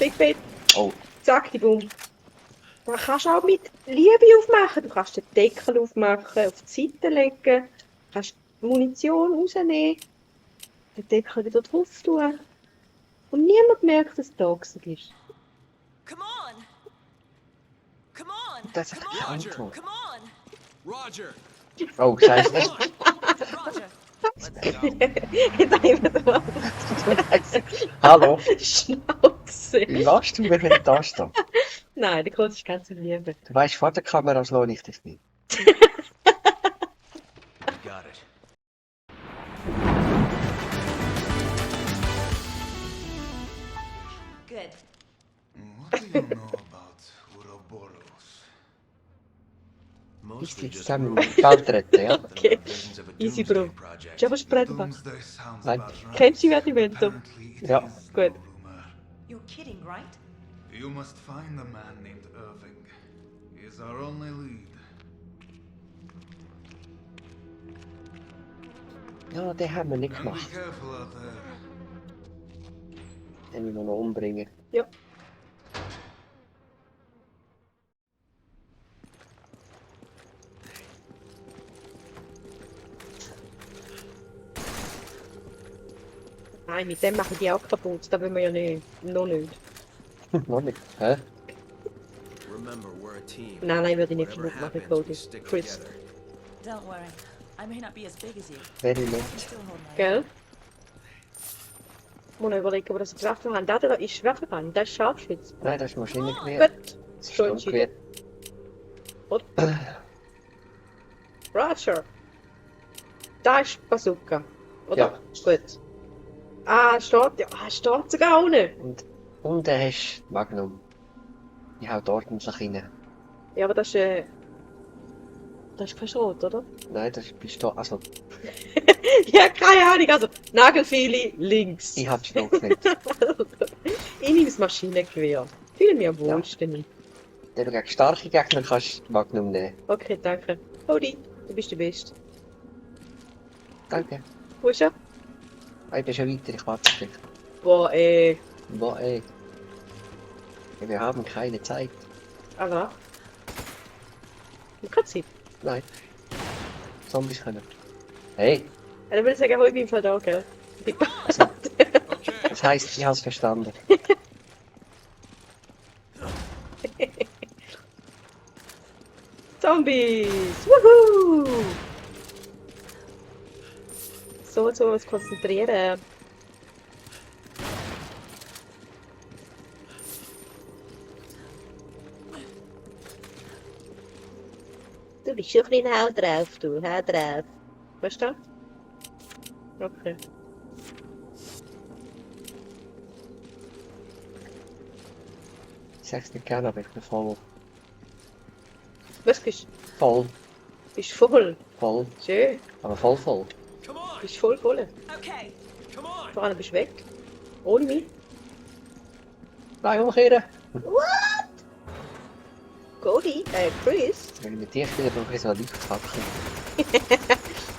Big Bit. Oh. Zack, die Bumm. Man kannst auch mit Liebe aufmachen. Du kannst den Deckel aufmachen, auf die Seite legen. Du kannst die Munition rausnehmen. Den Deckel wieder drauf tun. Und niemand merkt, dass es toxisch ist. Come on! Come on! Das ist Come keine on! Antwort. Come on! Roger. Oh, scheiße. Roger! Let's go. Jetzt einfach mal Hallo. Schnauze. Wie warst du, wenn ich da stehe? Nein, der Kurs ist ganz Liebe. Du weißt, vor der Kamera lohne ich dich nicht. You got it. Good. What do you know about Ouroboros? Bist du Mostly jetzt just zusammen rumors. mit Geld retten, ja? Okay. Visions of a Easy, doomsday Bro. project. Ja, was The sprechen wir? Doomsday sounds Nein. about right. Kennst du die Adventure? Apparently it Ja. is Gut. no rumor. You're kidding, right? You must find a man named Irving. He is our only lead. Ja, den haben wir nicht And be gemacht. careful out there. Den müssen wir noch umbringen. Ja. Nein, mit dem machen die auch kaputt. Das will wir ja nicht. Noch nicht. Noch nicht. Hä? Remember, we're a team. Nein, nein, würde ich nicht Whatever kaputt machen, happens, we Cody. stick Chris. together. Don't worry. I may not be as big as you. Very I nett. still hold my Gell? own. Muss noch überlegen, ob wir das geschafft haben. Der da ist Schwerverband, der ist Scharfschütze. Nein, das ist Maschinengewehr. Gut. Das ist Schon Sturmgewehr. Roger. Da ist Bazooka. Oder? Ja. Gut. Steht sogar ohne. Und er hast Magnum. Ich hau ordentlich rein. Ja, aber das ist kein Schrot, oder? Nein, das ist Pistole. Also, Ja, keine Ahnung. Also, Nagelfeile links. ich hab den Stock nicht. Ich nehme das Maschinengewehr. Fühle mich am Ja. wohlsten. Wenn du gegen starke Gegner kannst du Magnum nehmen. Okay, danke. Hodi, du bist der Beste. Danke. Wo ist er? Ah, ich bin schon weiter, ich warte auf dich. Boah, Wo, ey? Wir haben keine Zeit. aber. Ich kann Zeit. Nein. Zombies können. Hey, Ja, dann würde ich sagen, hol ich bin im Fall da, gell? Die Okay. das heisst, ich hab's verstanden. Zombies! Wuhu! So, uns konzentrieren. Du bist schon ein bisschen hau drauf, du. Hau drauf. Weißt du? Okay. Ich sag's nicht gerne, aber ich bin voll. Was bist Voll. du? Bist voll. Voll. Schön. Aber voll. Come on. Bist voll voll. Okay. Come on. Vor allem bist du weg. Ohne mich. Nein, umkehren. Cody, Chris. Wenn ich mit dir spiele, brauche ich so eine Lichtfackel.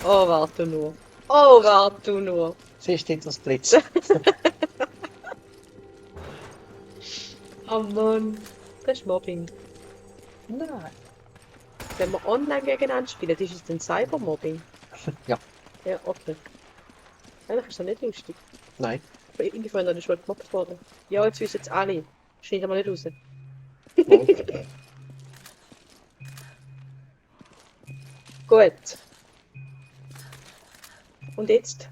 Oh, warte nur. Oh, warte nur. Siehst du das Blitz? Oh Mann. Das ist Mobbing. Nein. Wenn wir online gegeneinander spielen, ist es dann Cybermobbing? Ja. Ja, okay. Eigentlich ist das nicht lustig. Nein. Ich bin irgendwie vorhin an der Schule gemobbt worden. Ja, jetzt wissen es alle. Schneiden wir nicht raus. Voll. Gut. Und jetzt?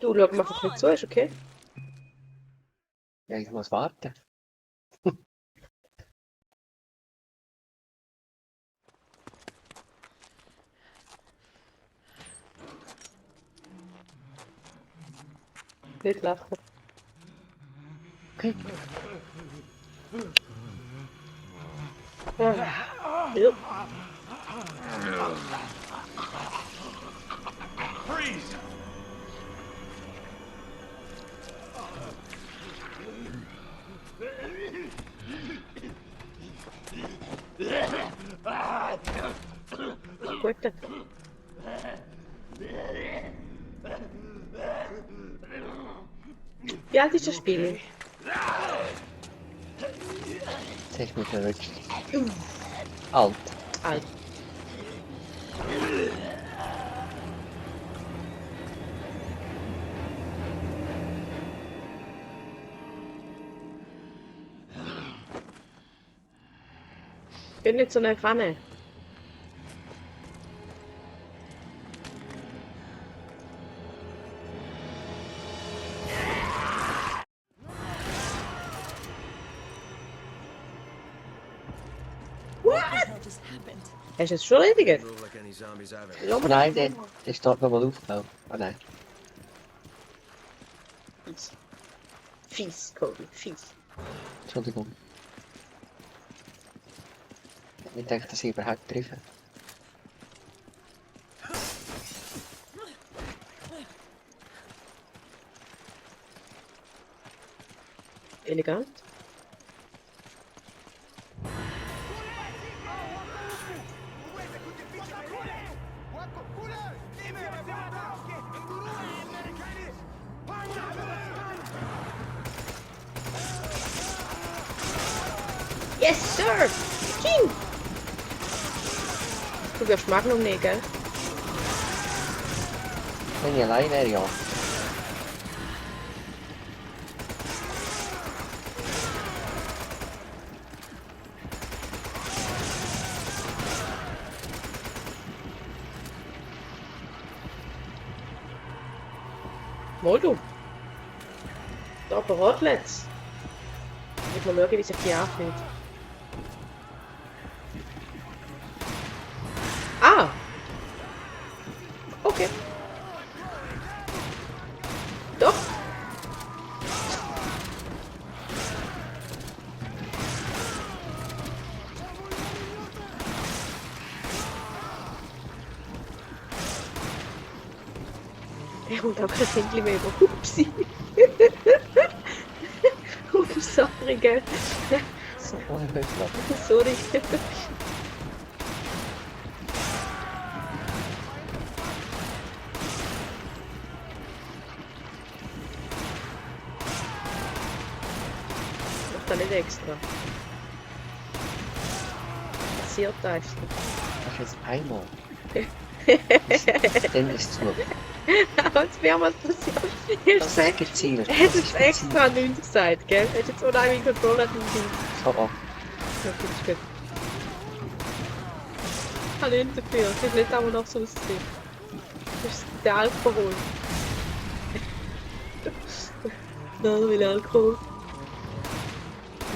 Du, schau mal einfach nicht zu, ist okay? Ja, ich muss warten. Nicht lachen. Okay. Ja. Freeze. Gut. Dann. Wie alt ist das Spiel? Jetzt hast du mich verwünscht. Alt. Alt. Bin nicht so eine Pfanne. What the hell just happened? Hast du es schon erledigt? Move like any zombies I've ever. Ja, Nein, der ist dort nochmal aufgebaut. Oh nein. Fies. Fies, Cody, fies. Entschuldigung. Ich hätte nicht gedacht, dass ich überhaupt treffe. Elegant. Yes, sir! King! Du wirst Magnum nehmen, gell? Wenn ich allein wäre, ja. Mal du. Da Beratlets. Ich mal schauen, wie sich die anfühlt. Ah! Okay. Doch. Er holt auch kein Findli mehr über. Upsi. Ups, sorry, gell. So, ich will es Sorry. Mach da nicht extra. Passiert eigentlich. Das ist jetzt einmal. Dann ist es zu. Als wäre was passiert. Das ist gezielt. Er hat jetzt extra nichts gesagt, gell? Er hat jetzt unheimlich Controller drin. So, oh. Ja, gut, ist gut. Kann ich nicht dafür. Das ist nicht aber noch so aussehen. Das ist der Alkohol. Nein, will Alkohol.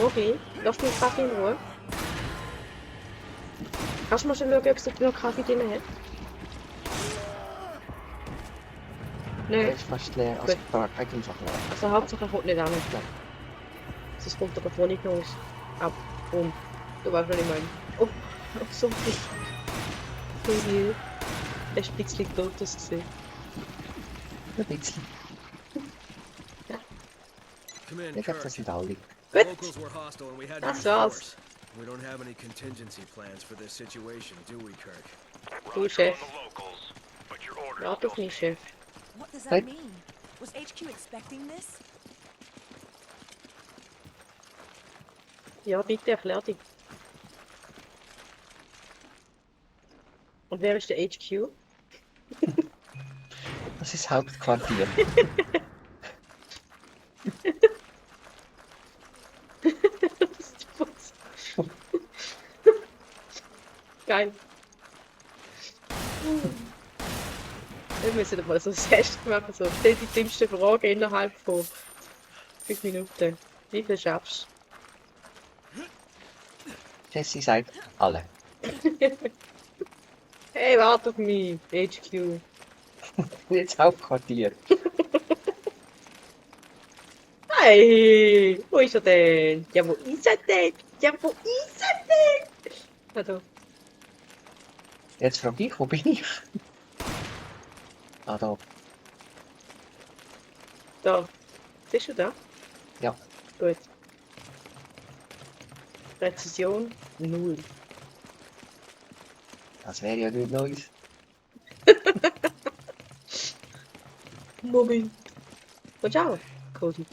Okay, lass mich Kaffee in Ruhe. Kannst du mal schon schauen, ob es noch Kaffee drin hat? Der Nein. ist fast leer. Also, da kann ich einfach leer. Also Hauptsache er kommt nicht an. Sonst kommt er davon nicht raus. Ab. Boom. Du weißt, was ich meine. Oh, so viel. So viel. Er ist ein bisschen tot ausgesehen. Ein bisschen. Come in, Ich glaube, Kirk. das sind alle. The Gut. locals were hostile and we had to Das use war's. force. We don't have any contingency plans for this situation, do we, Kirk? Du, Chef. Warte auf mich, Chef. What does Hey. that mean? Was HQ expecting this? Ja, bitte erklär dich. Und wer ist der HQ? Das ist das Hauptquartier. Geil. Wir müssen mal so ein Test machen. So, stell die dümmste Frage innerhalb von 5 Minuten. Wie viel schaffst Jesse sagt alle. du? Hey, warte auf mich, HQ. Jetzt Hauptquartier. Hey, wo ist er denn? Ja, wo ist er denn? Ja, wo ist er denn? Also, Jetzt frage ich, wo bin ich? Ah, da. da. Bist du da? Ja. Gut. Präzision 0. Das wäre ja nichts Neues. Moment. Und schau, Cody.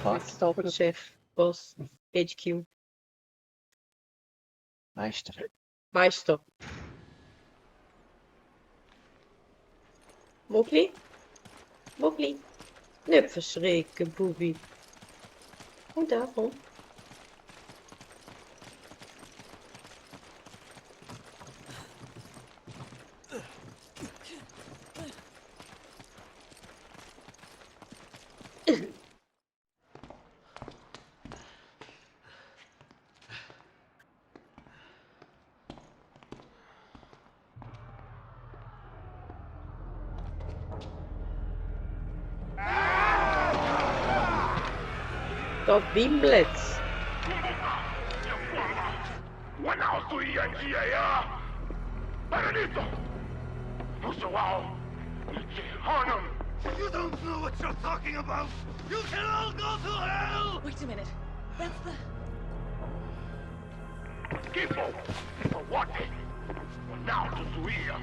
Was da oben? Chef, Boss, HQ, Meister. Meister. Mogli? Mogli? Nicht verschrecken, Bubi. Und da, komm. Da wimmelt's. You don't know what you're talking about! You can all go to hell! Wait a minute. That's the... Tipo, for what? Now to Suia.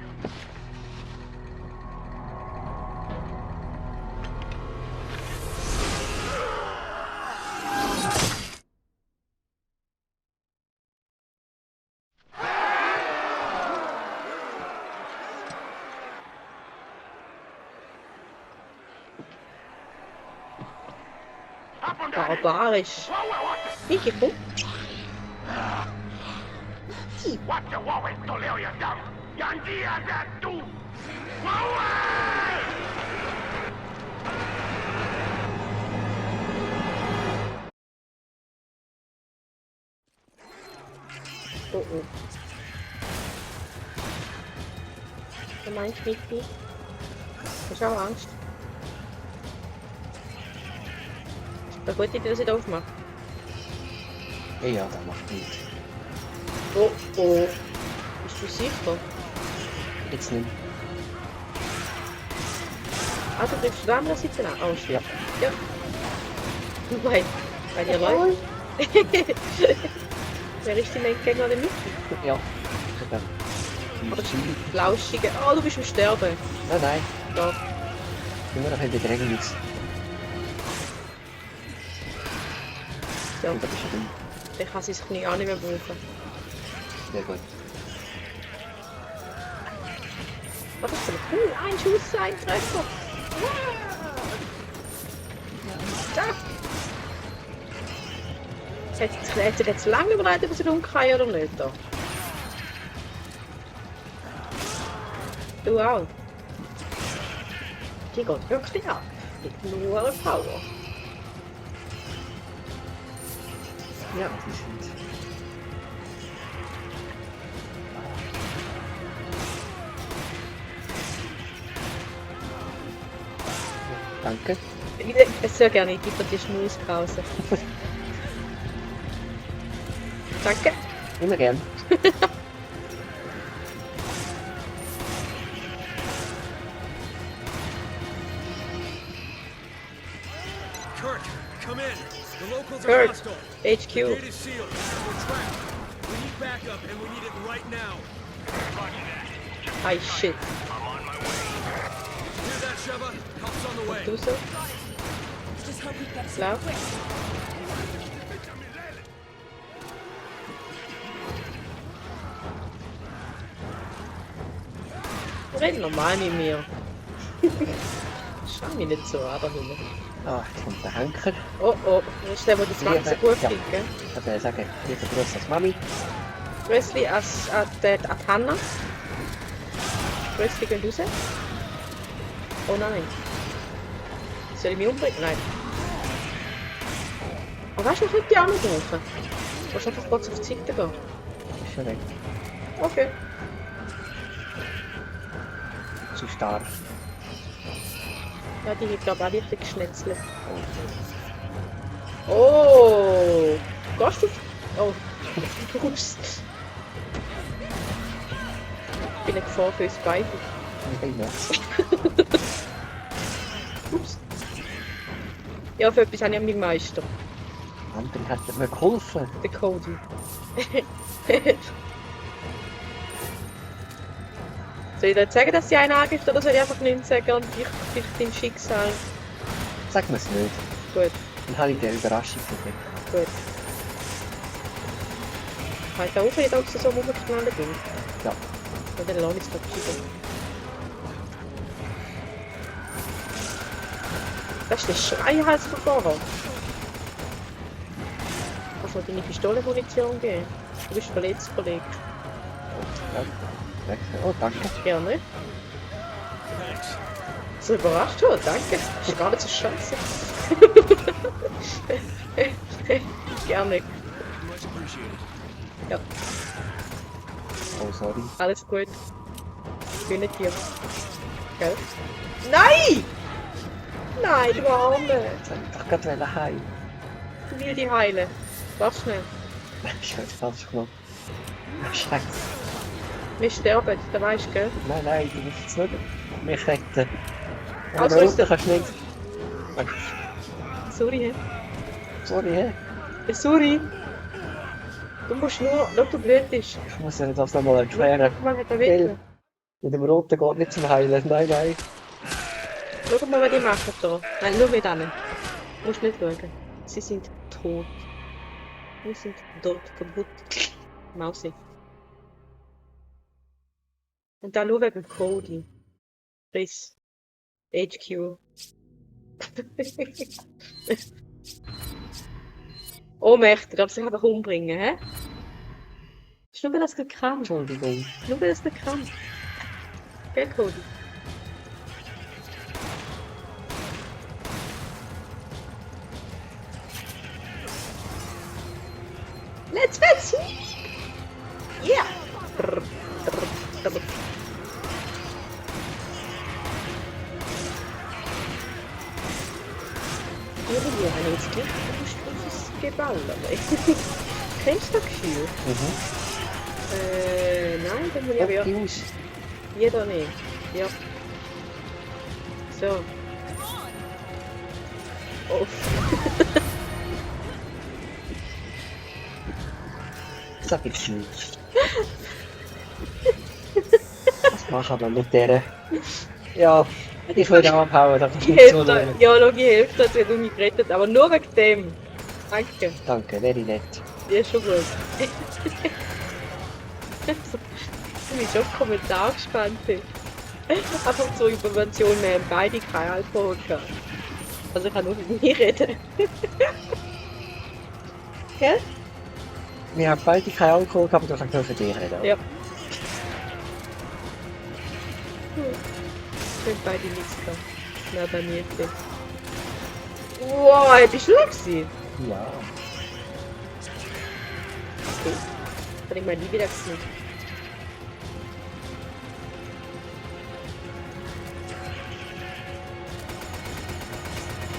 Barbarisch. Vicky, komm. What the war with Toleria down? Yandia that too! Oh oh. Du meinst, Vicky? Hast du auch Angst? Ist eine gute Idee, dass ich da aufmache. Ja, das macht nichts. Oh oh. Bist du sicher? Jetzt nicht. Ah, du greifst die andere Seite an. Oh, Ja. ja. Nein, bei dir läuft. Wer ist die Lenkgänger oder nicht? Ja. Sogar. Aber Flauschige. Oh, du bist am Sterben. Nein, nein. Da. Immer noch in der Drängung. Ja. Und da bist du drin. Ich kann sein Knie auch nicht mehr brauchen. Sehr gut. Was ist denn cool? Ein Schuss, ein Treffer. Zack. Hat sich jetzt lange überlegt, ob es umkriegen oder nicht? Da. Du auch. Die geht wirklich ab. Mit nur Power. Ja, die sind. Danke. Ich sehr gerne, ich gebe dir die Schmuspause. Danke. Immer gern. Kurt, come in. The locals are Kurt, hostile. HQ. The gate is sealed. We're trapped. We need backup, and we need it right now. Ay, shit. Hear that, Sheva? Help's on the way. Du so? Just hope we get Klar. some quick. Red normal mit mir. Schau mich nicht so an da hinten. Ah, jetzt kommt der Henker. Oh oh, das ist der, der das Ganze gut Ja. findet, gell? Ich würde sagen, lieber Grüß als Mami. Grössli an Hannah. Grössli gehen raus. Oh nein. Soll ich mich umbringen? Nein. Aber weißt du, ich könnte die auch noch brauchen. Du musst einfach kurz auf die Seite gehen. Ist schon weg. Okay. Zu stark. Ja, die hat glaube ich auch richtig geschnetzelt. Oh! Gehst du? Oh. Ups. Ich bin eine Gefahr für uns beide. Nein, nein. Ups. Ja, für etwas habe ich an meinen Meister. Andere hat mir geholfen. Der Cody. Soll ich dir jetzt sagen, dass sie einen angibt, oder soll ich einfach nichts sagen und ich dein Schicksal? Sag mir's nicht. Gut, Dann habe ich dir Überraschung gegeben. gut. Kann ich da auch nicht, dass ich so rumgeknallt bin? Ja. Ja, dann lasse ich es gerade schieben. Das ist der Schreihalsverfahren. Kannst du mir deine Pistolenmunition geben? Du bist verletzt, Kollege. Ja. Oh, danke. Gerne. Thanks. So überrascht schon, danke. Das ist gar nicht so scheiße. Gerne. Much appreciated. Ja, Oh, sorry. alles gut. Gönne dir. Gell? Nein! Nein, du Arme! Jetzt wollte ich doch gerade heim. Ich will die heilen. Warte schnell. Ich habe falsch gemacht. Scheiße. Wir sterben, da weisst du, gell? Nein, du musst jetzt nicht mich retten. Aber Also da ist unten der- kannst du nicht. Sorry, hä? Sorry, hä? Sorry. Du musst nur, schau, du blödest. Ich muss dir das nochmal erklären. Guck mal, hat er Gell? Witwe. Mit dem Roten geht nicht zum Heilen. Nein. Schau mal, was die machen da. Nein, nur mit denen. Du musst nicht schauen. Sie sind tot. Wir sind tot, kaputt. Mausi. Und dann nur wegen Cody. Chris. HQ. Ohnmächtig, darf sich einfach umbringen, hä? Ist nur, weil das gerade kann. Entschuldigung. Nur, weil das gerade kann. Gell, Cody? Let's Yeah! Brr, brr, brr. Irgendwie habe ich jetzt gleich Lust auf ein Geballer. Kennst du das Gefühl? Nein, dann muss ich aber ja... Opti aus. Jeder nicht. Ja. So. Oh. Das ist nicht. Was machen wir mit der? Ja, ich würde auch abhauen, das ist Die nicht so Hälfte, lohnt. ja, Logi hilft, dass du mich gerettet, aber nur wegen dem. Danke. Danke, very nett. Ja, ist schon gut. Ich bin schon auf Kommentar gespannt. Einfach zur Information, wir haben beide keinen Alkohol gehabt. Also ich kann nur mit mir reden. Gell? Wir haben beide keinen Alkohol gehabt, aber du kannst nur für dich reden. Ja. Wir haben beide nichts gehabt. Na, bei mir nicht. Wow, bist du da gewesen? Ja. Okay. Kann ich mal nie wieder gesehen.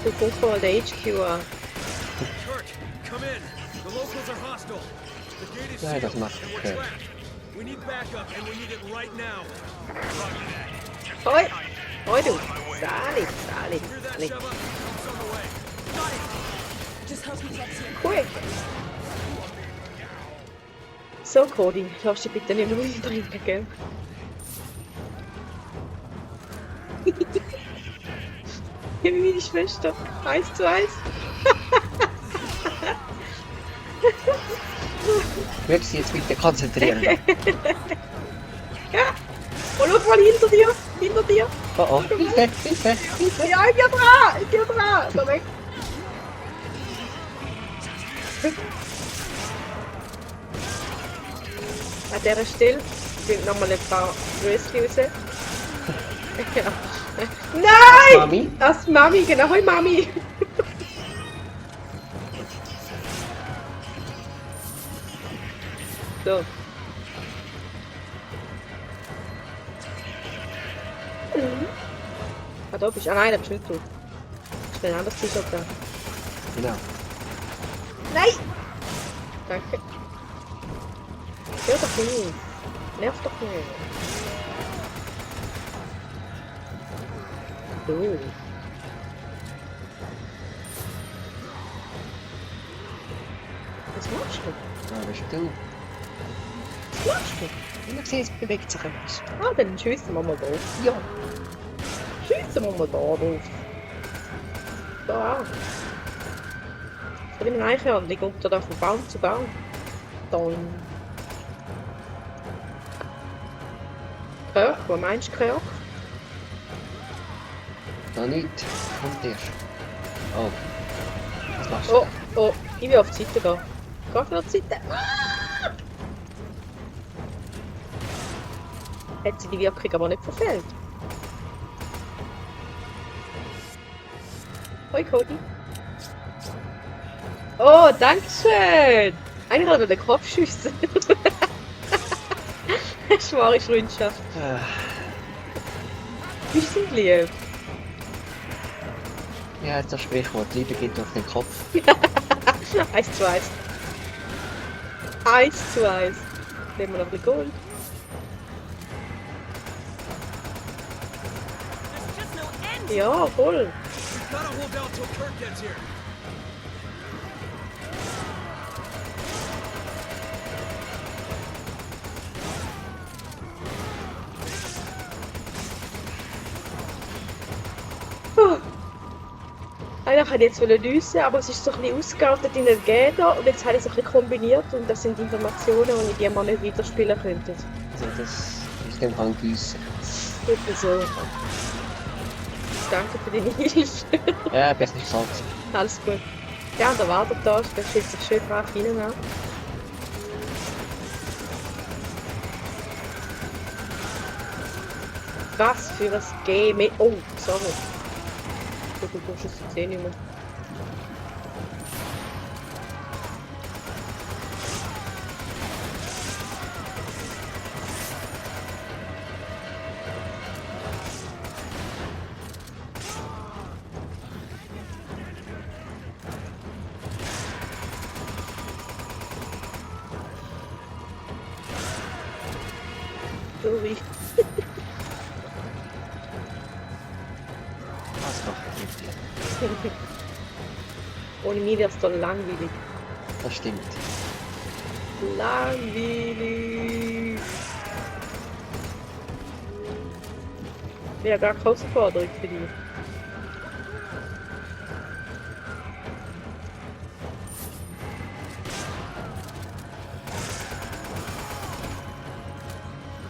Du guckst mal der HQ an. Kirk, come in. The locals are hostile. The gate is Ja, sealed, das macht and we're Kirk. trapped. We need backup, and we need it right now. Hoi! Hoi du! Sali, Sali, Hear that, Sali. Sheva? Help's on the way. Just help me get here. Quick! So, Cody, darfst du bitte nicht mehr trinken, gell? Wie meine Schwester. 1:1. Würdest du dich jetzt bitte konzentrieren? Ja! Oh, schau mal hinter dir! Hinter dir! Oh oh, Hilfe, Hilfe, Hilfe! Ja, ich bin dran! Ich bin dran! Da weg! An dieser Stelle sind nochmal ein paar Grüße raus. Ja. Nein! Mami? Das ist Mami, genau, hoi Mami! So. Ah, da bist du. Ah nein, da bist du nicht du. Schnell ein anderes T-Shirt da. Genau. Nein! Danke. Hör doch nicht. Nerv doch nicht. So. Was machst du? Da bist du. Was machst du? Ich sehe, es bewegt sich etwas. Ah, dann schiessen wir mal drauf. Ja. Schiessen wir mal da drauf. Da. Oder in einem Eichhörnchen geht er da von Baum zu Baum. Dann. Kirk, wo meinst du Kirk? Noch nicht. Kommt erst. Oh. Was machst du? Oh, oh, ich will auf die Seite gehen. Geh auf die Seite. Ah! Hat sie die Wirkung aber nicht verfehlt. Hoi Cody. Oh, danke schön. Eigentlich hat er den Kopf schiessen. Schwere Freundschaft. Wir sind lieb. Ja, das Sprichwort, Liebe geht durch den Kopf. 1:1. 1:1. Nehmen wir noch ein bisschen Gold. There's just no end. Ja, voll. We've gotta hold out till Kirk gets here. Eigentlich wollte ich jetzt düsen, aber es ist so ein bisschen ausgeartet in den Gator und jetzt habe ich es ein bisschen kombiniert und das sind Informationen, die ich die mal nicht weiterspielen könnte. Also das ist dem Fall Güsse. Super so. Danke für deine Hilfe. Ja, besser nicht gesagt. Alles gut. Ja, und der wartet da, der schützt sich schön brav rein an. Was für ein Game. Oh, sorry. Du kommst es jetzt nicht mehr. Sorry. Das macht nicht. Ohne mich wäre es doch langweilig. Das stimmt. Langweilig. Wäre gar keine Herausforderung für dich.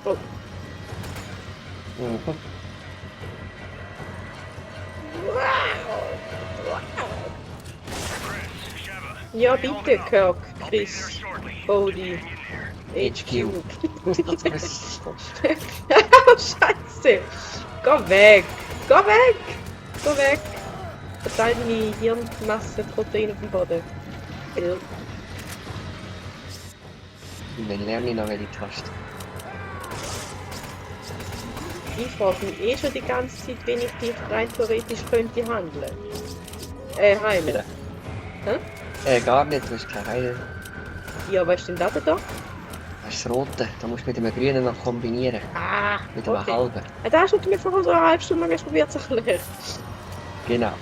Oh, Mhm. ja, bitte, Kirk, Chris, Cody, HQ. HQ. Oh, Scheiße! Geh weg! Geh weg! Geh weg! Verteil deine Hirnmasse Protein auf dem Boden. Ja. Und dann lerne ich noch, welche Taste. Ich frage mich eh schon die ganze Zeit, wenn ich dich rein theoretisch könnte handeln. Heilen. Bitte. Hä? Gar nicht, du hast keine Heil. Ja, was ist denn das da? Das ist das Rote. Da musst du mit dem Grünen noch kombinieren. Ah, Mit dem okay. halben. Da hast du mir vorher so eine halbe Stunde lang probiert zu erklären. Genau.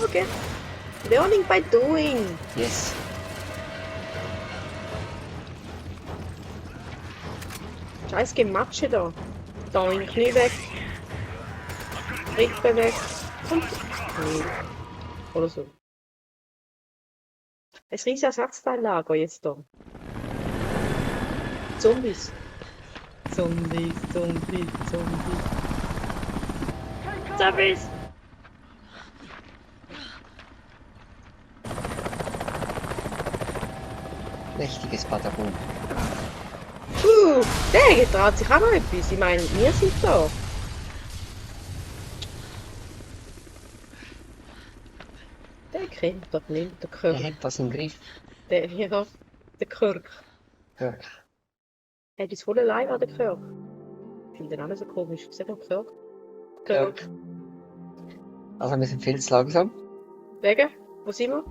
Okay. Learning by doing. Yes. Scheiß Gematsche da. Da in Knie weg. Rippe weg. Und. Nee. Oder so. Ein riesiges Ersatzteillager jetzt da. Zombies. Zombies, Zombies, Zombies. Zombies! Mächtiges Badabum. Der getraut sich auch noch etwas. Ich meine, wir sind da. Der kennt doch nicht, der Er Kirk. hat das im Griff. Der hier, der Kirk. Kirk. Er hat das voll allein an der Kirk. Ich finde den auch nicht so komisch. Sag mal Kirk. Kirk. Also wir sind viel zu langsam. Wegen? Wo sind wir?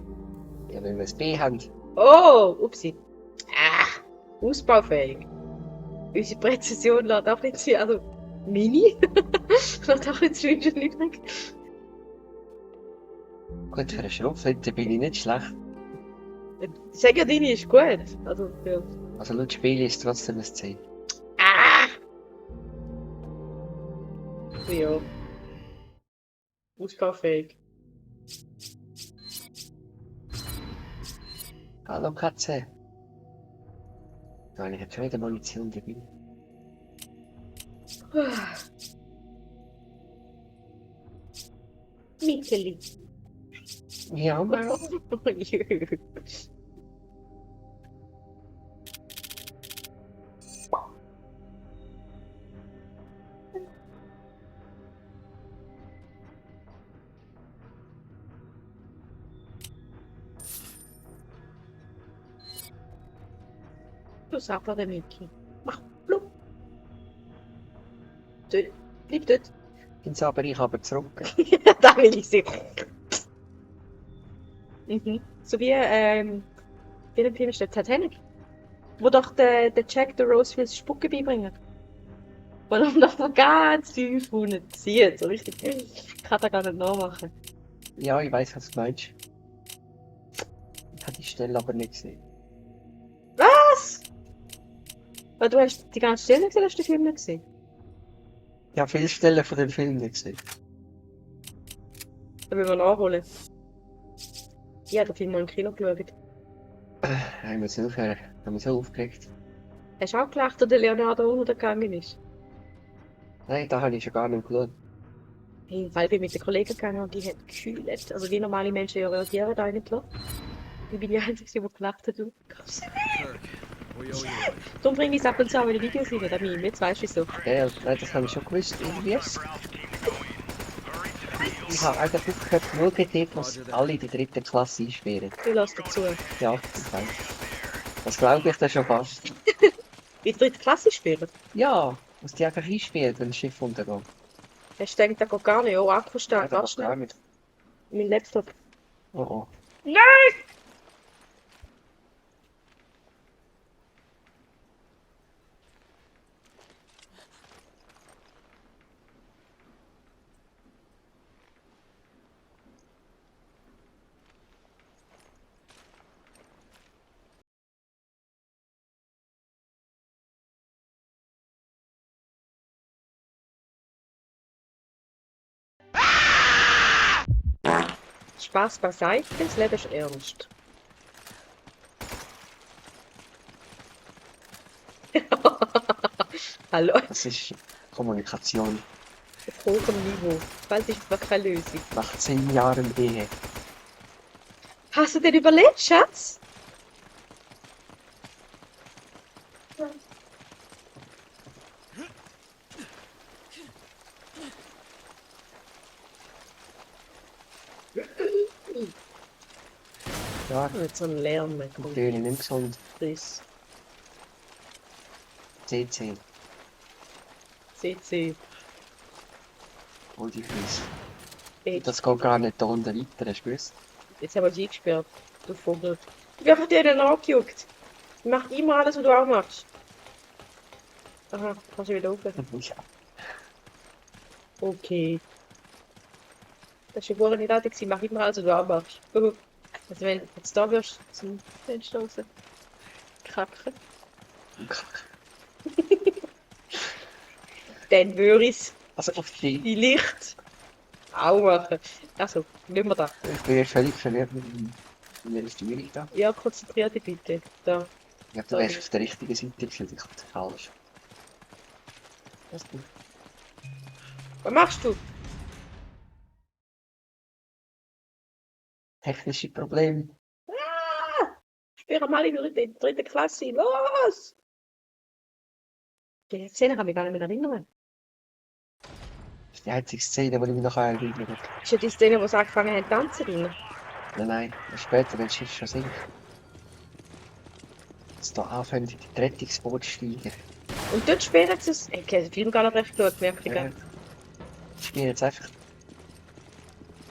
Ja, wenn wir das B haben. Oh, upsi. Ah, ausbaufähig. Unsere Präzision lädt auch nicht zu, also mini. Lädt auch nicht zu übrig. Gut, für eine Schrotflinte bin ich nicht schlecht. Ich sag ja, deine ist gut. Also, ja. Also laut Spiel ist trotzdem ein 10. Ah! Ja. Ausbaufähig. Hallo Katze. Nein, ich habe schon wieder Munition dabei. Mitteli. Ja, Mama. Du sagst der Mickey. Mach blub. Dort. Bleib dort. Ins aber ich aber zurück. Da will ich sie. So wie, wie ein Film ist der Titanic. Wo doch der Jack der Rose will Spucke beibringen. Wo er noch ganz tief unten zieht. So richtig. Ich kann das gar nicht nachmachen. Ja, ich weiß, was du meinst. Ich habe die Stelle aber nicht gesehen. Was? Weil du hast die ganze Stelle gesehen, hast du den Film nicht gesehen? Ich habe viele Stellen von dem Film nicht gesehen. Da müssen wir nachholen. Ich habe den Film mal im Kino geschaut. Ich muss aufhören. Ich habe mich so aufgeregt. Hast du auch gelacht, als der Leonardo untergegangen ist? Nein, da habe ich schon gar nicht geschaut. Hey, weil ich bin mit den Kollegen gegangen und die haben gekühlt. Also wie normale Menschen ja reagieren da eigentlich. Ich bin die Einzige, die gelacht hat. Kirk, we owe you one. Darum bringe ich es ab und zu auch in die Videos rein, damit ich jetzt weißt du wieso. Ja, nein, das habe ich schon gewusst. Irgendwie. Ich habe eigentlich aufgehört, nur dort, was alle in die dritte Klasse einsperren. Du lässt dazu. Ja, ich weiß. Das glaube ich dann schon fast. In die dritte Klasse spielen? Ja, muss die einfach einsperren, wenn das Schiff untergeht. Hast du gedacht, das geht gar nicht? Oh, Akku Ja, steht, das ganz geht gar schnell. nicht. Mein Laptop. Oh oh. Nein! Spaß beiseite, das Leben ist ernst. Hallo, Das ist Kommunikation auf hohem Niveau. Das ist wirklich keine Lösung. nach 10 Jahren Ehe. Hast du denn überlebt, Schatz? Ja, Nicht so ein Lärm mehr. natürlich nicht gesund. Chris. CC, CC. all die Füße. Hey, Das geht gar nicht da unten weiter, hast du gewusst? jetzt haben wir sie eingesperrt. Du Vogel. Ich habe dir den angejuckt. Ich mach immer alles, was du auch machst. Aha, kannst du wieder rauf. Ja. Okay. Das war schon vorher nicht fertig, mach immer alles, was du auch machst. Also wenn du jetzt da wirst, zum Fenster raus. Kacken. Dann würde ich es Also auf die. vielleicht auch machen. Also, nehmen wir das. Ich bin jetzt völlig verwirrt mit dem. Wie ist die Mühle da? Ja, konzentrier dich bitte. Da. Ja, du wärst auf der richtigen Seite gewesen, ich hab falsch. Was du? Was machst du? Technische Probleme. Ich bin mal in der dritten Klasse. Los! Die Szene kann ich mich gar nicht mehr erinnern. Das ist die einzige Szene, die ich mich noch erinnern kann. Ist ja die Szene, wo sie angefangen haben zu tanzen drin? Nein, später, wenn das Schiff schon sinkt. Dass da anfangen, in die Rettungsboot zu steigen. Und dort spielen sie es. Ich habe den Film gar nicht recht geschaut, merke ich. Ja. Ich spiele jetzt einfach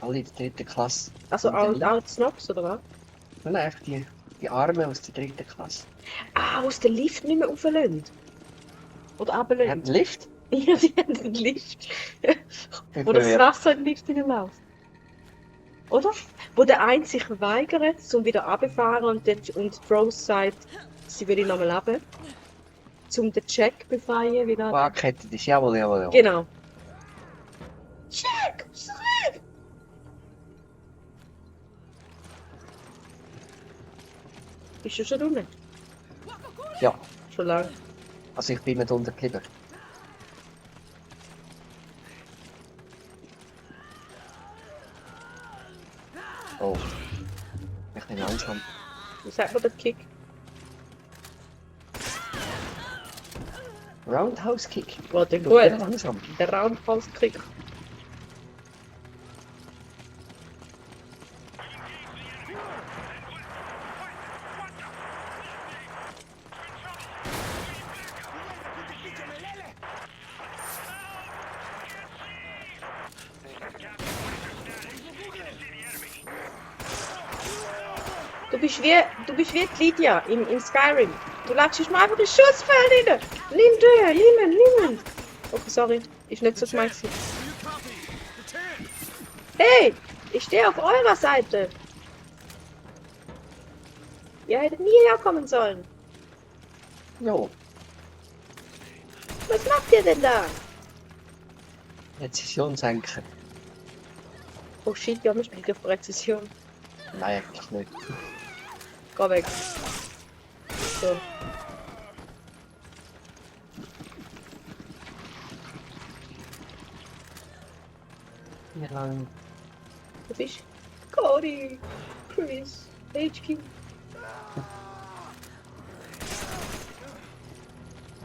alle in der dritten Klasse. Also Und dann- auch Snobs, oder was? Nein, einfach die Armen aus der dritten Klasse. Ah, aus dem Lift nicht mehr rauflassen. Oder Wir haben runterlassen. einen Lift. Ja, sie haben den Lift. Ich Wo bin das verwirrt. Wasser in den Lift hineinläuft. Oder? Wo der eine sich weigert, zum wieder runterfahren und Rose sagt, sie will ihn nochmal runter. Zum den Jack befreien wieder. Angekettet ist, jawohl, jawohl, jawohl. Genau. Jack, zurück! Bist du schon unten? Ja, Schon lange. also ich bin nicht unten geblieben. Oh. Ich bin langsam. Wie sagt man den Kick? Roundhouse Kick. Warte, Du bist gut. langsam. Der Roundhouse-Kick. Du bist wie die Lydia im Skyrim. Du latschst mir einfach ins Schussfeld rein. Nimm ihn. Okay, sorry. Ist nicht so gemeint gewesen. Do you copy? Pretend! Hey, ich stehe auf eurer Seite. Ihr hättet nie herkommen sollen. Jo, Was macht ihr denn da? Präzision senken. Oh shit, ja, wir spielen auf Präzision. Nein, eigentlich nicht. Geh weg. So. Wie lang? Du bist Cody, Chris, HQ.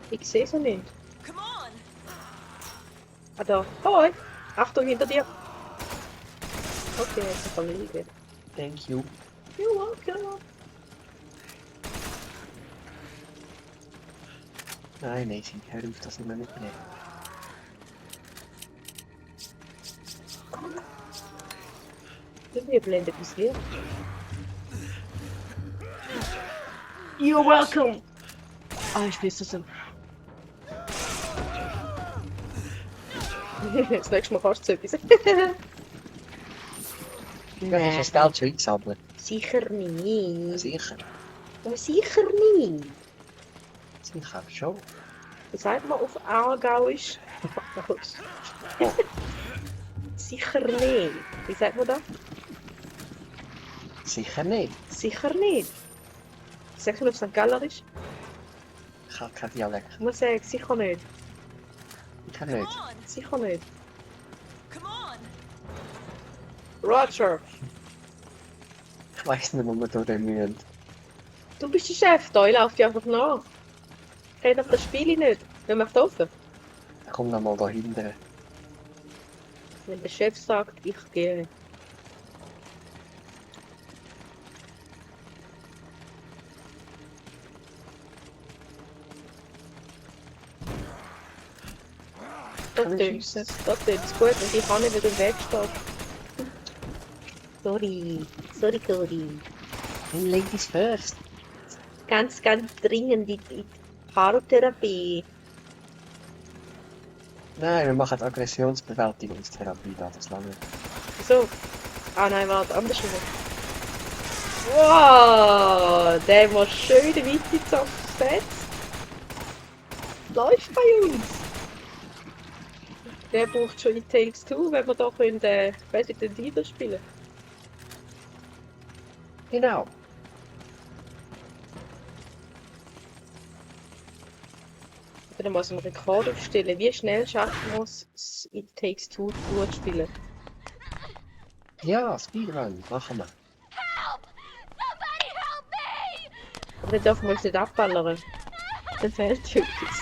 Ich sehe sie nicht. Come on! Ah, da. Hoi! Achtung, hinter dir! Okay, jetzt kann ich nicht. Thank you. You're welcome. Nein, Macy, hör auf, das nicht mehr mitnehmen. Irgendwie blendet uns hier. You're welcome! Ah, ich weiß es. Das nächste Mal kannst du etwas. Du hast das Geld schon eingesammelt. Sicher nicht. Sicher. Ja, sicher nicht. Sicher schon. Wie sagt man auf Aargauisch? Sicher nicht. Wie sagt man das? Sicher nicht. Sicher nicht. Sagst du auf St. Gallerisch? Ich habe kein Dialekt. Ich muss sagen, sicher nicht. Ich kann Come nicht. on! Sicher nicht. Come on! Roger! Ich weiss nicht, wo wir durch müssen. Du bist der Chef, da ich laufe dir einfach nach. Ich kenne doch das Spiel nicht. Wer macht offen? Komm noch mal da hinten. Wenn der Chef sagt, ich gehe. Das Kann ich tönt's. schiessen? Das tönt's gut, wenn die Hanne wieder im Weg steht. Sorry Cody. Ladies first. Ganz dringend in die Paartherapie. Nein, wir machen Aggressionsbewältigungstherapie da, das lange. So. Ah nein, warte, andersrum. Wow, der war schön in Mitte gesetzt. Läuft bei uns. Der braucht schon in Tales 2, wenn wir da können, Resident Evil spielen. Genau. Dann muss man einen Rekord aufstellen. Wie schnell schafft man es, in Takes 2 gut zu spielen? Ja, Speedrun, machen wir. Aber dann darf man uns nicht abballern. Dann fehlt etwas.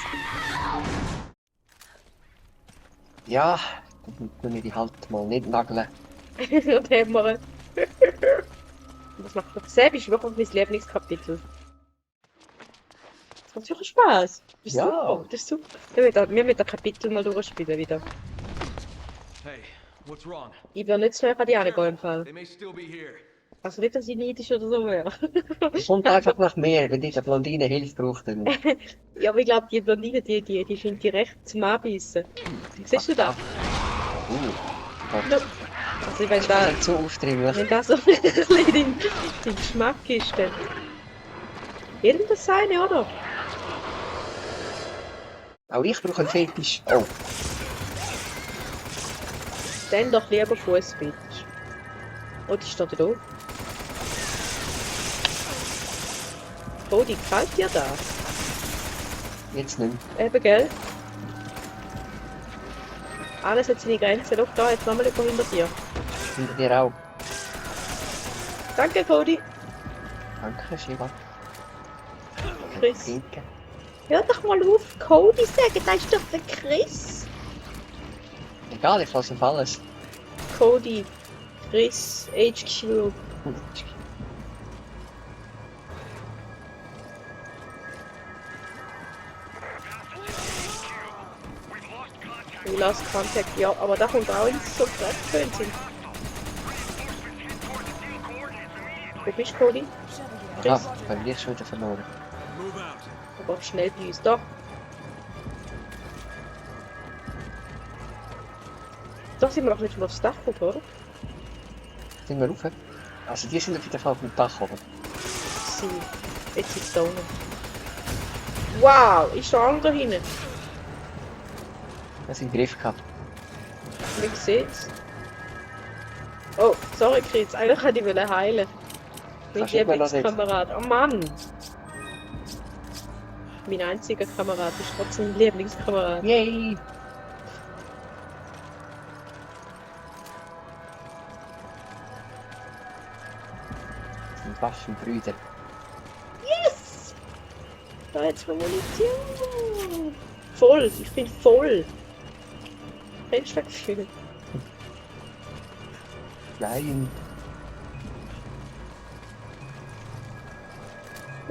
Ja, dann tun wir die halt mal nicht nageln. Und hämmern. Das macht doch Sepp ist wirklich mein Lieblingskapitel. Das macht sicher Spaß. Das ist Ja. super. Das ist super. Wir müssen das Kapitel mal durchspielen wieder. Hey, what's wrong? Ich will nicht zu näher an die Aniko im Fall. They may still be here. Also nicht, dass ich neidisch oder so wäre. Kommt einfach nach mehr, wenn diese Blondine Hilfe braucht. Dann Ja, aber ich glaube, die Blondine, die scheint die recht zum Anbeissen. Siehst du das? Gott, Also wenn da, nicht so aufdringlich. wenn das so ein bisschen dein Geschmack ist, dann... Irgendwas seine, oder? Auch ich brauche einen Fetisch. Oh, Dann doch lieber Fußfetisch. Oh, die steht da. Cody, gefällt dir das? Jetzt nicht mehr. Eben, gell? Alles hat seine Grenzen. Schau da, jetzt nochmal jemand hinter dir. Hinter dir auch. Danke, Cody. Danke, Shiva. Chris. Danke. Hör doch mal auf, Cody sagen, das ist doch der Chris. Egal, ich lasse auf alles. Cody, Chris, HQ. We lost contact, ja, aber da kommt auch ins so Treffpunkt sind. Wo bist du, Cody? Ah, bei mir schon wieder verloren. Move out. Aber schnell bei uns, da. Da sind wir noch nicht mal aufs Dach gekommen, oder? Sind wir rauf? Also die sind auf jeden Fall auf dem Dach oben. Sie. Jetzt ist es da unten. Wow, ist der andere hinten? Das im Griff gehabt. Wie sieht's? Oh, sorry Chris, eigentlich hätte ich heilen. Mein Kannst du immer noch nicht. Lieblingskamerad. Oh Mann! Mein einziger Kamerad ist trotzdem mein Lieblingskamerad. Yay! Das sind Waffenbrüder. Yes! Da jetzt mal Munition! Voll, ich bin voll! Kennst du das Gefühl? Nein.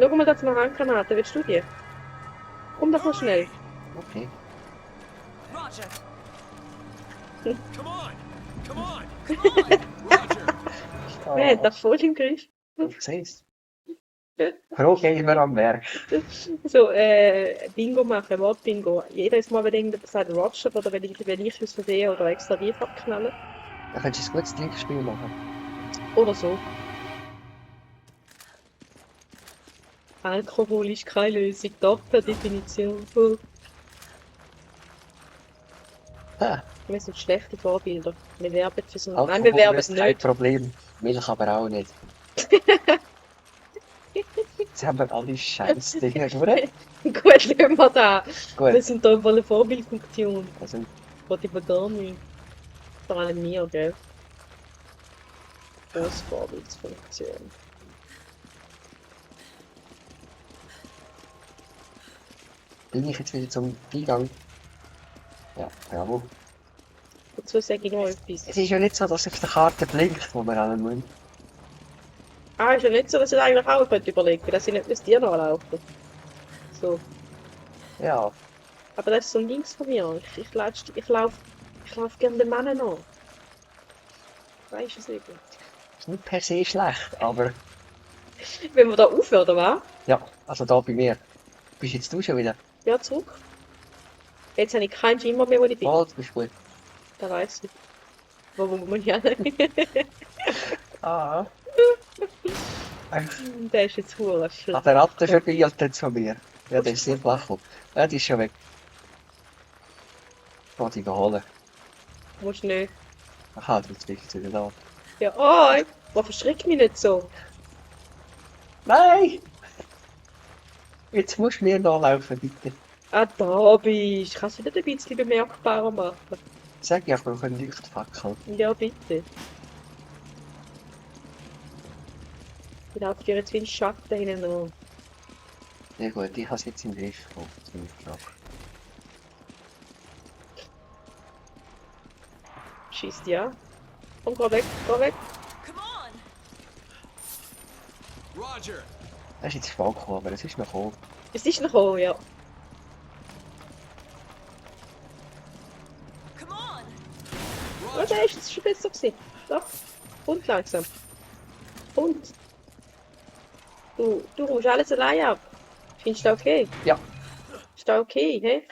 Schau mal, da ist noch Handgranaten, willst du die? Komm doch mal schnell. Okay. Roger. Come on! Come on! Come on! Oh, Wir haben das voll im Griff. du siehst. Pro-Gamer am Werk. So, Bingo machen, Wort-Bingo. Jedes Mal, wenn irgendjemand sagt Roger oder wenn ich es versehe oder extra Rief abknallen. Da könntest du ein gutes Trinkspiel machen. Oder so. Alkohol ist keine Lösung, doch per Definition. Ah, Wir sind schlechte Vorbilder. Wir werben für so. Alkohol Nein, wir werben ist kein nicht. Problem. Milch aber auch nicht. Jetzt haben wir alle scheiß Dinge, oder? Gut, lassen wir da. Wir Gut. sind da voll eine Vorbildfunktion. Also, Wollte ich mir gar nicht. Vor allem mir, gell? Grosse Vorbildsfunktion. bin ich jetzt wieder zum Eingang? Ja, bravo. Dazu sage ich noch etwas. Es ist ja nicht so, dass auf der Karte blinkt, wo wir ran müssen. Ah, ist ja nicht so, dass ich eigentlich auch überlegen könnte, dass ich nicht mit dir nachlaufen. So. Ja, Aber das ist so links von mir. Ich lauf gerne den Mann nach. Weißt du es nicht? ist nicht per se schlecht, aber Wenn wir da aufhören, oder was? ja, also da bei mir. Bist jetzt du schon wieder? Ja, zurück. Jetzt habe ich keinen Schimmer mehr, wo ich bin. Oh, du bist gut. Da weiss ich. Wo muss ich hin? Ah. Der ist jetzt hure Hat schlecht. der Ratte verbielt jetzt von mir? Ja, der ist sehr flach. Ja, die ist schon weg. Ich wollte ihn holen. Musst nicht. Aha, du bist jetzt wieder da. Ja, oh, verschreck mich nicht so. Nein! Jetzt musst du mir nachlaufen, bitte. Ah, da bist du. Kannst du nicht ein bisschen bemerkbarer machen? Sag ja, ich brauche einen Leuchtfackel. Ja, bitte. Ich laufe dir jetzt wie ein Schatten hinten an. Sehr gut, ich habe es jetzt im Griff. Oh, zum Glück. Schießt ja. Komm, geh weg, geh weg. Come on! Roger! Er ist jetzt spät gekommen, aber es ist noch gekommen. Es ist noch gekommen, ja. Come on! Oh, der ist jetzt schon besser gewesen. Doch. Und langsam. Und. Du rufst alles allein ab. Findest du das okay? Ja. Ist das okay, hä?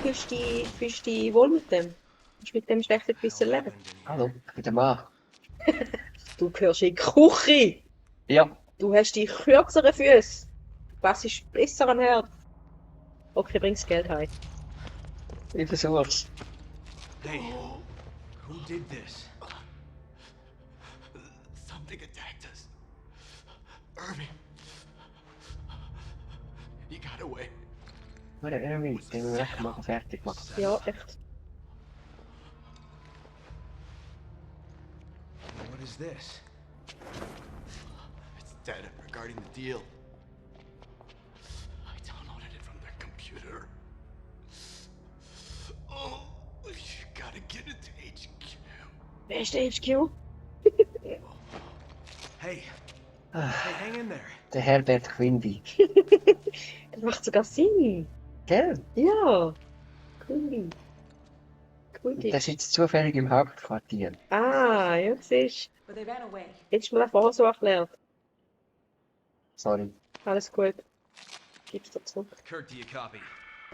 Fühlst du dich wohl mit dem? Kannst du mit dem schlechten Gewissen leben? Hallo, ich bin der Mann. Du gehörst in die Küche. Ja. Du hast die kürzeren Füße. Was ist besser an Herd? Okay, bring's Geld heim. Ich versuch's. Hey, who did this? Something attacked us. Irving. away. Nur der Enemy, den wir weg machen, fertig machen. Ja, echt. What is this? It's data regarding the deal. I downloaded it from their computer. Oh, you gotta get it to HQ. Wer ist der HQ? Hey, Ah, hey, hang in there. der Herbert Quimby. Das macht sogar Sinn. Gell? Ja. Cool. Cool. Der sitzt zufällig im Hauptquartier. Ah, ja, siehst But they ran away. du. Hättest du mir vorher so erklärt. Sorry, Alles gut. Gib's dir zurück. Kirk, do you copy?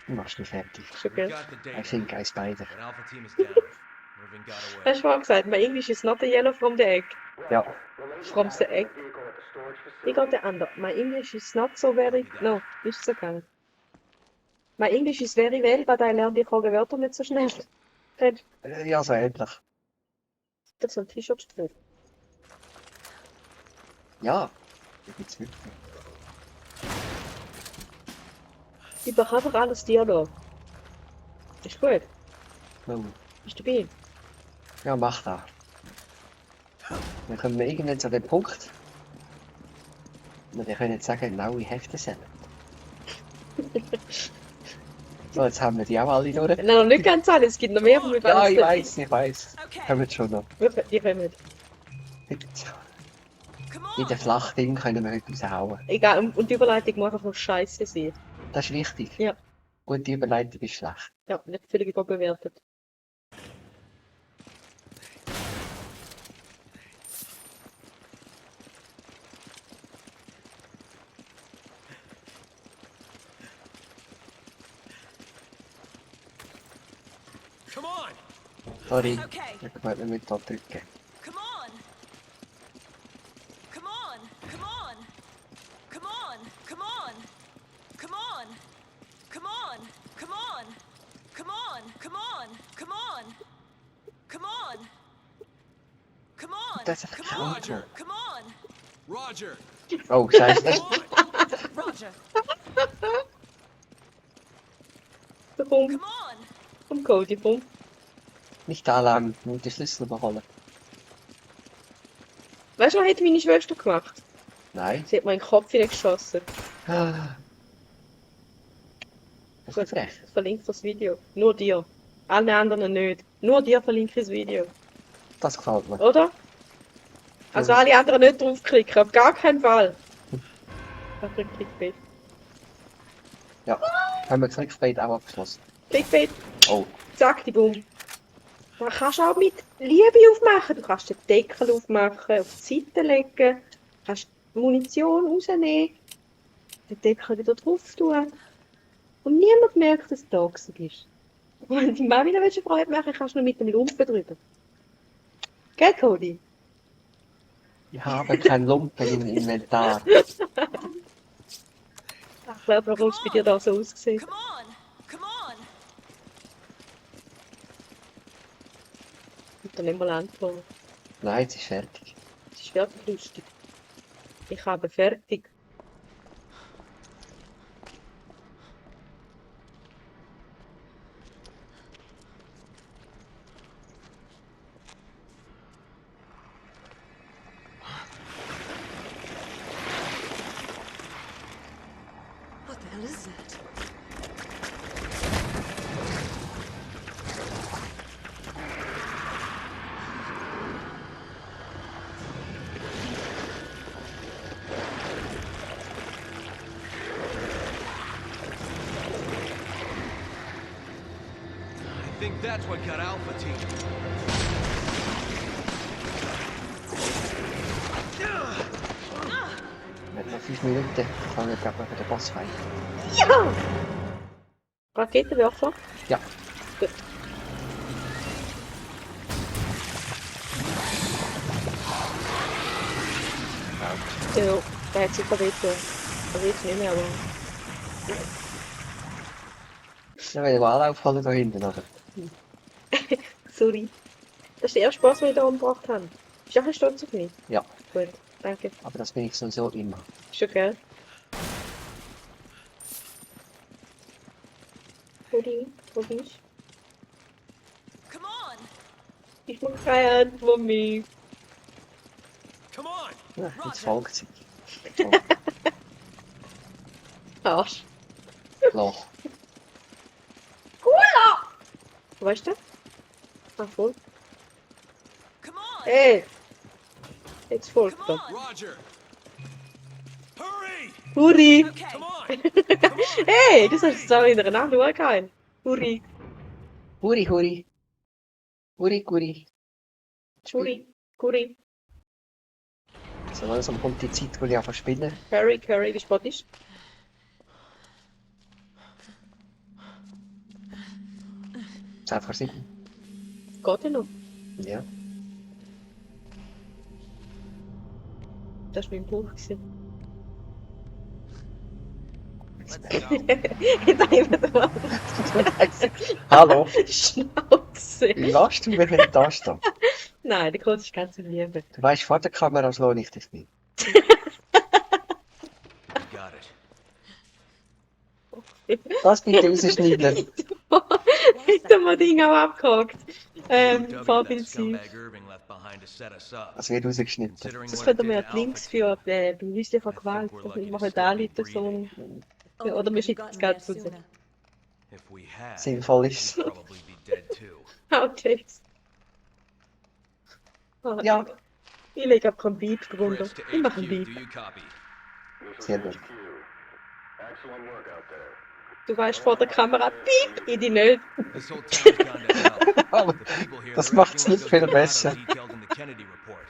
du machst mich fertig. Ist okay. We've got the I data. think I spider. That Alpha team is down. Irving got away. Hast du vorhin gesagt, my English is not the yellow from the egg. Ja, From the egg. Wie geht der andere? My English is not so very... No, ist so gegangen. My English is very well, but I learn die Wörter nicht so schnell. ja, so ähnlich. Das ist ein T-Shirt gespielt. Ja, da gibt's wirklich. Ich mache einfach alles Dialog. Ist gut. Oh. Bist du dabei? Ja, mach das. Dann kommen wir irgendwann zu dem Punkt, wo wir können sagen, now we have to sell. So, jetzt haben wir die auch alle durch. Nein, noch nicht ganz alle, es gibt noch mehr, aber wir Ja, werden ich weiß. Okay. Haben wir schon noch. Die kommen. Come In on. den Flachding können wir heute raushauen. Egal, und die Überleitung muss einfach nur scheiße sein. Das ist wichtig. Ja. Gute Überleitung ist schlecht. Ja, nicht völlig überbewertet. Come on! Sorry, Okay. ich kann nicht mit da drücken. Come on. Come on. Come on. Come on. Come on. Come on. Come on. Come on. Come on. Come on. Come on. Come on. Come on. Das ist Come on. Roger. Come on. Roger! Oh, scheiße. Come on! Roger. So, komm, Come on. komm Cody, komm. Nicht da lang, nur den Schlüssel überholen. Weißt du, was hätte meine Schwester gemacht? Nein. Sie hat mir in den Kopf hineingeschossen. Ah. Das ist frech. Ich verlinke das Video. Nur dir. Alle anderen nicht. Nur dir verlinke ich das Video. Das gefällt mir. Oder? Also Ja. alle anderen nicht draufklicken. Auf gar keinen Fall. Ach, Clickbait. Ja, haben wir Clickbait auch abgeschlossen. Clickbait. Oh, Zack, die Bumm. Man kannst auch mit Liebe aufmachen. Du kannst den Deckel aufmachen, auf die Seite legen. Du kannst die Munition rausnehmen. Den Deckel wieder drauf tun. Und niemand merkt, dass es toxisch ist. Und wenn die Mama wieder eine Freude machen, kannst du noch mit dem Lumpen drüber. Gell, Cody? ich habe keinen Lumpen im Inventar. Ich glaube, warum es bei dir da so aussieht. Come on. Come on. Und dann nehmen wir Landfall. Nein, es ist fertig. Es ist wirklich lustig. Ich habe fertig. What the hell is that? I think that's what got Alpha team. Wir haben noch 5 Minuten, dann fangen wir gerade mal den Boss rein. Ja! Raketenwerfer? Ja. Gut. Ja, der hat sich verweht. Also jetzt nicht mehr, aber... Ja, wenn wir alle aufholen da hinten, oder? Sorry. Das ist der erste Boss, den ich hier umgebracht habe. Bist du auch ein stolz auf mich? Ja, Gut, danke. aber das bin ich sowieso immer. Ist okay. Uri, wo bist Come on! du? Ich mach keine Hand von mir. Come on! Ja, jetzt Roger. folgt sie. Arsch. Loch. Cola! Weißt du? Ah, voll. Come on! Ey! Jetzt folgt Come er. on! Roger! Hurry! Uri! Okay. Come on! Come on! Hey, das hast du jetzt auch hintereinander schauen. Uri, Huri, Huri. Huri, Guri. Uri, Uri. So langsam kommt die Zeit, wo ich einfach spielen. Curry, wie spät ist? Zeit vor 7. Geht ja noch. Ja. Das war mein Buch. Let's go. Jetzt einfach mal Hallo. Schnauze. Wie warst du, wenn ich da stehe? Nein, der Coach ist ganz lieb. Du weißt, vor der Kamera lohne ich dich nicht. Got it. Das bitte rausschneiden. Hat er mal Ding auch abgehakt. UW that Vorbildlich. scumbag Irving left behind to set us up. Das wird rausgeschnitten. Considering Das what könnte it man did ja to die Links Alpha für Team, beim Häuschen von I Gewalt. think we're Also lucky ich to mache still da be Leute so breathing. Ja, oder wir schicken es gerade raus. If we had, Sinnvoll ist. we'd probably be dead too. Outtakes. Ah, Ja, ich lege ab keinen Beat drunter. Chris to Ich mache HQ, einen do Beat. you copy? sehr gut. Excellent work out there. Du weißt vor der Kamera, piep, ich die nicht. This whole town's gone to hell. Aber The people here, das they're macht's acting nicht like viel those besser. Delato detailed in the Kennedy report.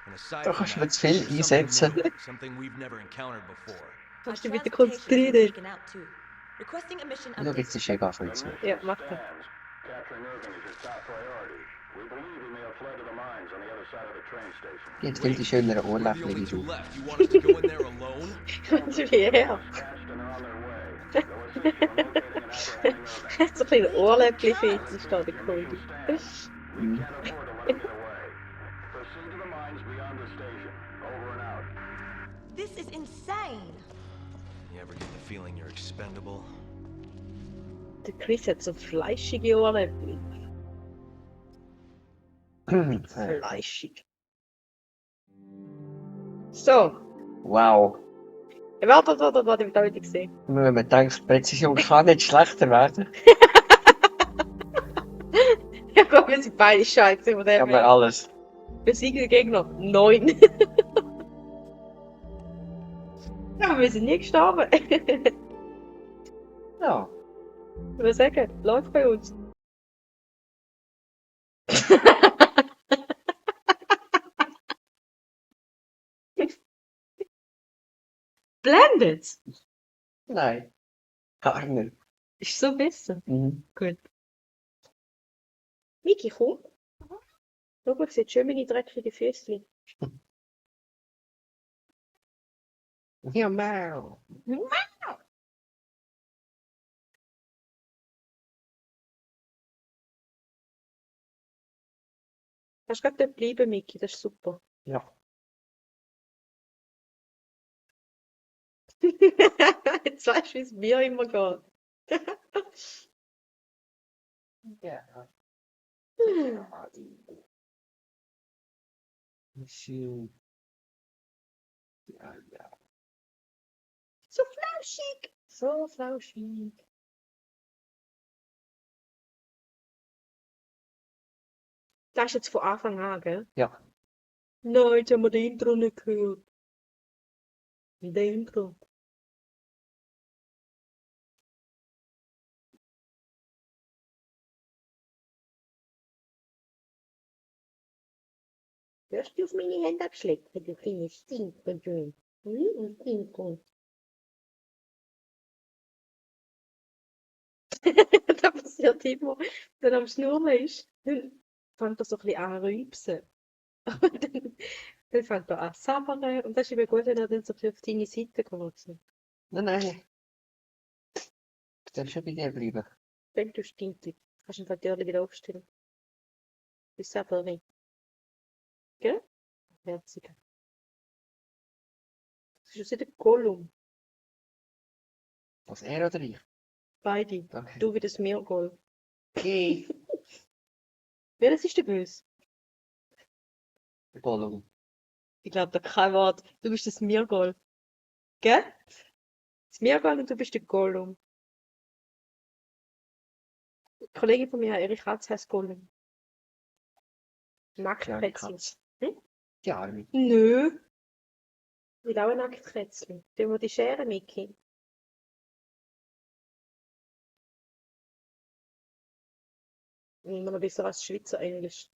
And aside Da from kannst du that, mir zu viel there's something einsetzen. new, something we've never encountered before. Kannst du dich bitte konzentrieren? Schau jetzt die Schäge an von zu. Ja, mach das. Capturing Irving is your top priority. We believe he may have fled to the mines on the other side of the train station. Die hat viel die schöneren We're the Ohrläppchen only wie two du. left. You want us to go in there alone? Das ist wie her. Dispatched and are on their way. They'll assist you in locating and apprehending Irving. So ein Ohrläppchen-Fetisch da, der Cody. We can't afford to let him get away. Proceed to the mines beyond the station. Over and out. This is insane! You ever get the feeling you're expendable? Der Chris hat so fleischige Ohrläppchen. Fleischig. So. Wow. Warte, ich habe da wieder gesehen. Wenn man denkt, Präzision kann nicht schlechter werden, Ja, komm, wir sind beide scheiße. Von dem kann man her. alles. Besiegen den Gegner 9. Ja, aber wir sind nie gestorben. Ja. Ich würde sagen, läuft bei uns. Blendet! Nein. Gar nicht. Ist so besser. Mhm. Gut. Miki, komm. Schau mal, sieht schön meine dreckige Füßchen. Ja, Mau. Kannst gerade dort bleiben, Miki, das ist super. Ja. Jetzt weißt du, wie es mir immer geht. Ja. Schön. Ja, ja. So flauschig. So flauschig. Das ist jetzt von Anfang an, gell? Ja. Nein, jetzt haben wir das Intro nicht gehört. Das Intro. Hörst du auf meine Hände abschlecken, du kleine Stinker? Stinker. Das passiert immer, wenn er am Schnurren ist. Dann fängt er so ein bisschen an zu rülpsen. Und dann fängt er an zu sabbern. Und das ist immer gut, wenn er dann so ein bisschen auf deine Seite geht. Nein, nein. Du darfst schon bei dir bleiben. Wenn du stinkst, kannst du ihn natürlich wieder aufstellen. Das ist aber nicht. Gell? Herzig. Das ist aus der Gollum. Was er oder ich? Beide. Okay. Du wie das Mirgol. Okay. Welches ist der Böse? Gollum. Ich glaube da kein Wort. Du bist das Mirgol. Gell? Das Mirgol und du bist der Gollum. Eine Kollegin von mir, ihre Katze heißt Gollum. Nacktkätzchen. Katze. Hm? Die Arme. Nö. Ich will auch ein Nacktkätzchen. Tun wir die Schere, Miki? Immer noch besser als Schweizer Englisch.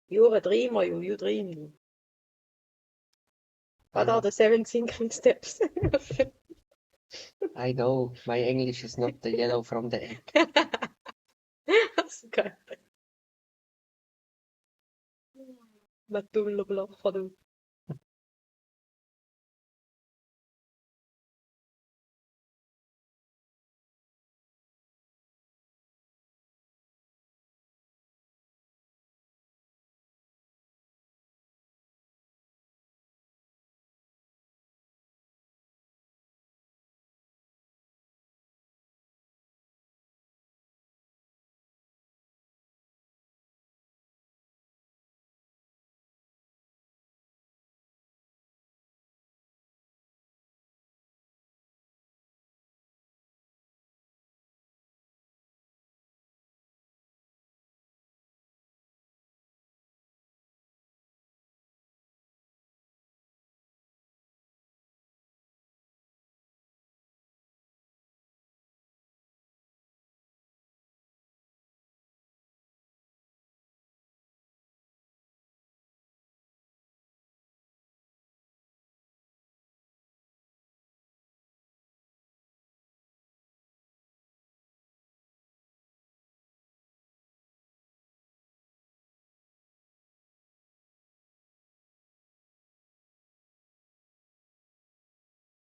Jure dreimal, Juju dreimal. What are the 7 thinking steps? I know, my English is not the yellow from the egg. Okay. Matullo Bloch, du.